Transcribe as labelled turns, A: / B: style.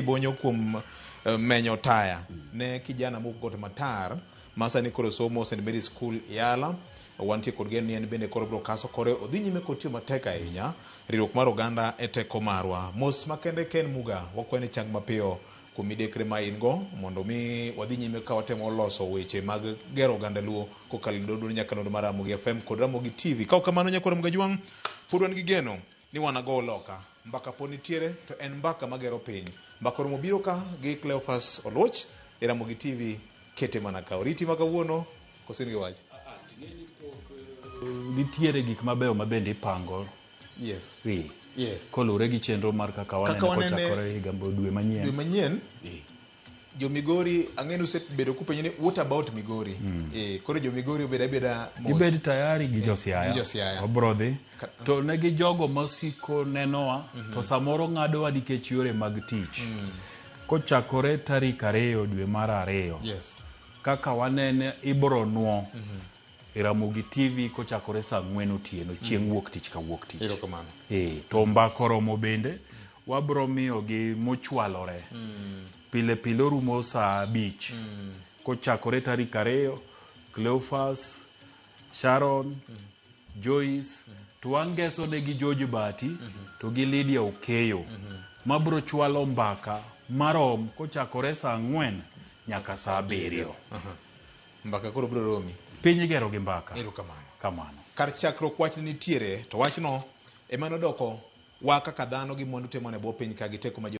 A: bonyo kuom menyo taya ne kijana mowuok Got Matar ma sani koro somo St Mary's School Yala. Wantie kod geno ni en bende koro biro kaso kore odhi nyime kotiyo matek ahinya. Riwruok mar oganda e teko marwa. Mos makende Ken Muga, wakwayo ni chang mapiyo kuom midekre ma in go mondo mi wadhi nyime ka watemo loso weche mag gero oganda Luo kokalo e dondoni nyakalondo mar Ramogi FM kod Ramogi TV. Ka ok kamano nyakwar Ramogi Ajwang', pod wan gi geno ni wanago loka. Mbaka pod nitiere to en mbaka magero piny. Mbaka oromo biro ka gi Cleophas Oluoch e Ramogi TV kete mana ka. Oriti ma kawuono koso in gi wach?
B: Nitiere gik mabeyo ma bende ipango.
A: Yes.
B: Ee.
A: Yes.
B: Koluwore gi chenro mar kaka wanene
A: Kaka wanene
B: kochakore higa dwe manyien.
A: Dwe manyien.
B: Ee.
A: Jo Migori ang'e ni usebedo kupenjo ni what about Migori? Eh, koro jo Migori obed abeda mos.
B: Ibed tayari gi jo Siaya.
A: Gi jo Siaya.
B: Wabro dhi. To ne gi jogo masiko nenowa to samoro ng'adowa nikech yore mag tich. Kochakore tarik 2 dwe mar 2.
A: Yes.
B: Kaka wanene ibro nwo e Ramogi TV kochakore saa 4 otieno chieng' wuok tich ka wuok tich.
A: Erokamano.
B: To mbaka oromo bende wabro miyogi mochwalore. Pile pile orumo saa 5. Kochakore tarik 2, Cleophas, Sharon, Joyce, to wangeso ne gi George Bati to gi Lydia Okeyo mabro chwalo mbaka marom kochakore saa 4 nyaka saa 7.
A: Mbaka koro bro romi.
B: Piny igero gi mbaka.
A: Erokamano.
B: Kamano.
A: Kar chakruok wach ne nitiere to wachno ema nodoko wa kaka dhano gi mwandu te man e bwo piny ka gi teko ma